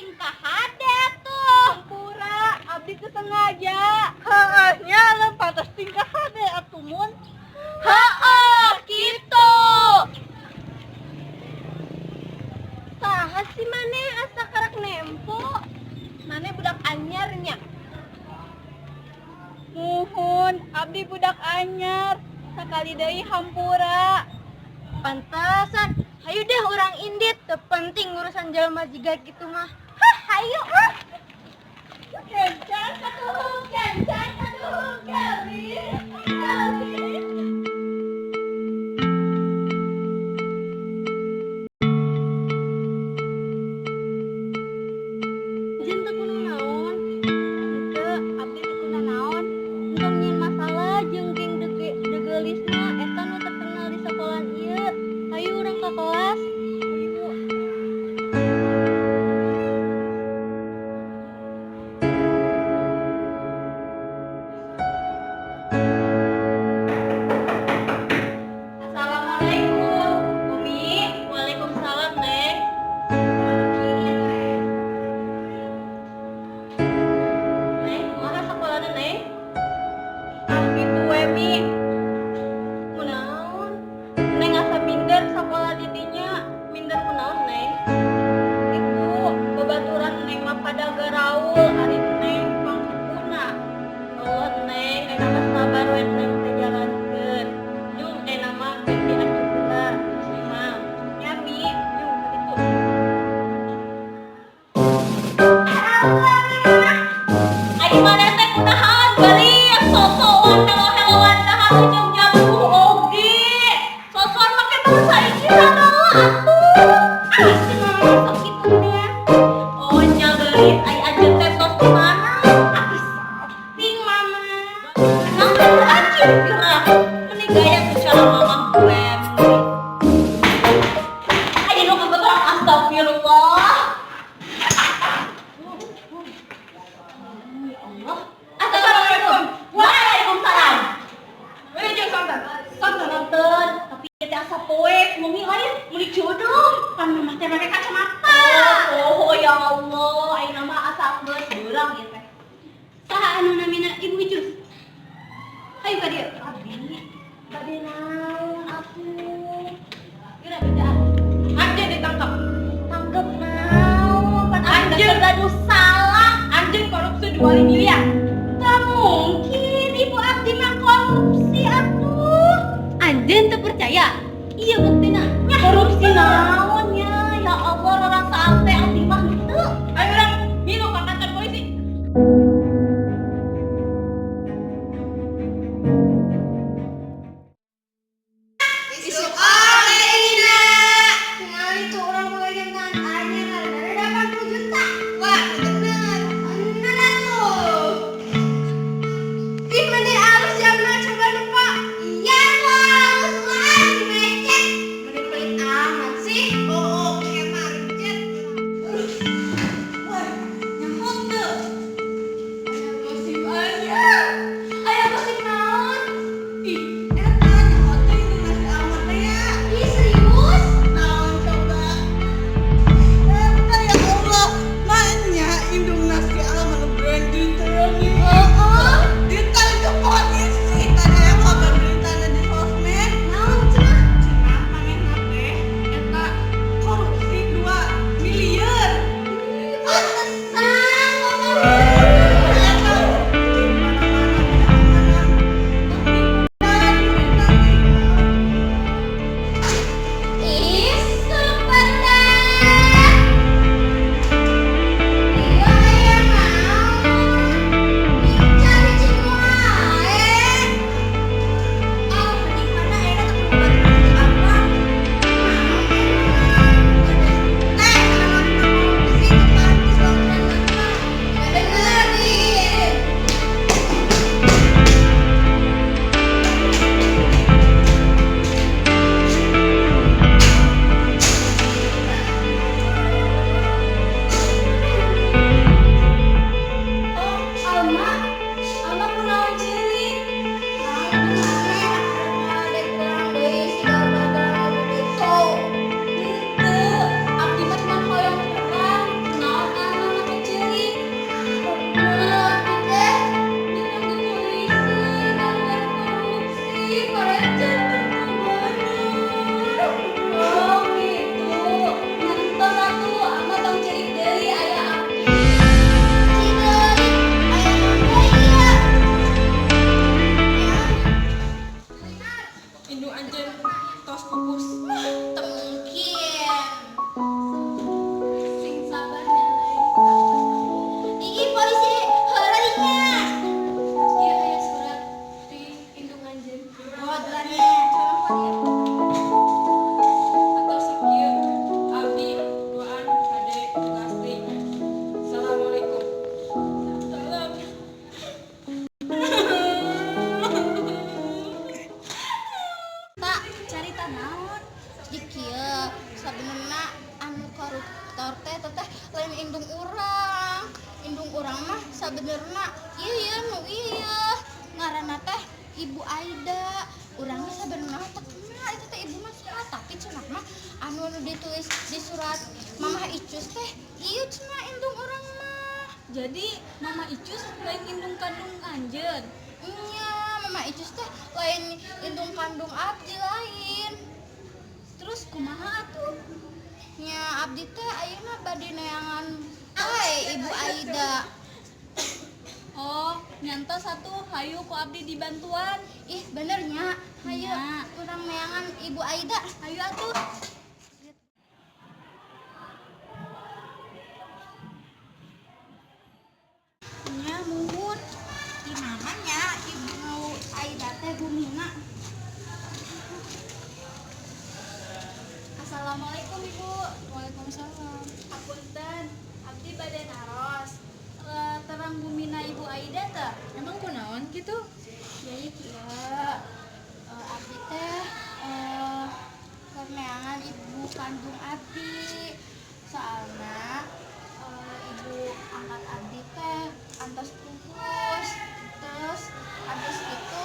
tingkah hade atuh. Hampura, abdi teu sengaja. Heeh, nya leumpang tos tingkah hade atuh mun. Heeh, kitu. Saha sih maneh asa karak nempo? Maneh budak anyar nya? Muhun, abdi budak anyar. Sakali deui hampura. Pantesan, hayu deh urang indit, teu penting urusan jelema jiga kitu mah. Hah, hayu ah. Kencan atuh, kencan atuh, Kelvin, Kelvin. Jeung teu kudu naon? Henteu, abdi teu kudu naon. Entong nyieun masalah jeung geng degeulisna eta nu terkenal di sekolahan ieu. Hayu urang ka kelas. Hayu. Assalamualaikum, Umi. Waalaikumsalam, Neng. Neng, kumaha sakolana, Neng? Ah kitu we, Mi. Kunaon? Neng asa minder sakola di dinya. Minder kunaon, Neng? Itu babaturan Neng mah pada garaul, ari Neng pangsukuna. Oh, Neng, eta mah sabar we Neng teh jalankeun. Jung eta mah geus diacu heula, imam. Nya, Mi, jung ka ditu. Ari maneh teh kunaon balik sosokan helo-heloan dahar ujung jamu oge. Sosokan make bahasa Inggris adalah atuh. Ah, si mama sok kitu nya. Oh nya geulis ai anjeun teh tos di mana? Abis salting mama. Nang teh anjeun geura. Meni gaya secara mama keren. Ai nu kebetulan astagfirullah. Ya Allah. Assalamualaikum. Waalaikumsalam. Wilujeng sonten. Sonten. Nonton, tapi teh asa poek, wengi lain meuli jodoh. Pan mama teh make kacamata. Oh, ya Allah, ayeuna mah asa geus beurang ieu teh. Saha anu namina Ibu Icus? Hayu ka dieu. Abdi, bade naon atuh? Geura bejaan. Anjeun ditangkap. Tanggep naon? Pan abdi Anjeun. teh gaduh salah. Anjeun korupsi 2 miliar. Teu mungkin ibu abdi mah korupsi atuh. Anjeun teu percaya? Iya buktina. Korupsi naon nya? Ya Allah, rarasaan teh abdi mah henteu. Ayo urang milu ka kantor polisi. Isuk oge Ina. Tingali tuh urang boga jam tangan anyar hargana 80 juta. Wah, bener. Bener atuh. Ih, meni alus jamna coba lupa. Iya tuh alus lah si mecek. Meni pelit amat sih. Sabenerna ieu ya nu ieu ngaranna teh Ibu Aida. Urang ge sabenerna teu kenal itu teh ibu mah saha, tapi cenah mah anu nu ditulis di surat Mamah Icus teh ieu cenah indung urang mah. Jadi Mama Icus lain indung kandung anjeun. Nya, Mama Icus teh lain indung kandung abdi lain. Terus kumaha atuh? Nya abdi teh ayeuna bade neangan we Ibu Aida. Oh, nyantos atuh hayu ku abdi dibantuan. Ih, bener nya. Hayu Nya. urang neangan Ibu Aida. Hayu atuh. Nya muhun. Di mana nya Ibu Aida teh bumina? Assalamualaikum Ibu. Waalaikumsalam. Hapunten, abdi bade naros. Terang bumina Ibu Aida teh? Emang kunaon gitu? Jadi kieu abdi teh keur neangan ibu kandung abdi. Soalna ibu angkat abdi teh antos pupus. Terus abis itu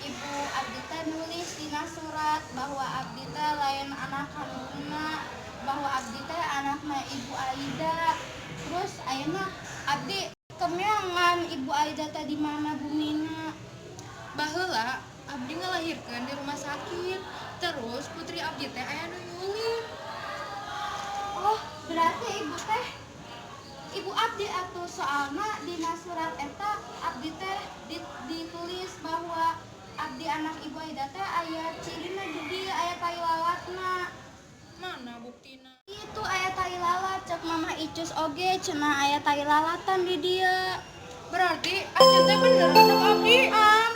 ibu abdi teh nulis dina surat bahwa abdi teh lain anak kandungna, bahwa abdi teh anakna Ibu Aida. Terus ayeuna abdi keur neangan Ibu Aida teh di mana bumina. Baheula abdi ngalahirkeun di rumah sakit. Terus putri abdi teh aya nu nyulik. Oh, berarti ibu teh ibu abdi atuh, soalna dina surat eta abdi teh ditulis bahwa abdi anak Ibu Aida teh aya cirina di dieu, aya tai lalatna. Mana buktina? Itu aya tai lalat, cek Mama Icus oge cenah aya tai lalatan di dieu. Berarti anjeun teh bener anak abdi. Ah,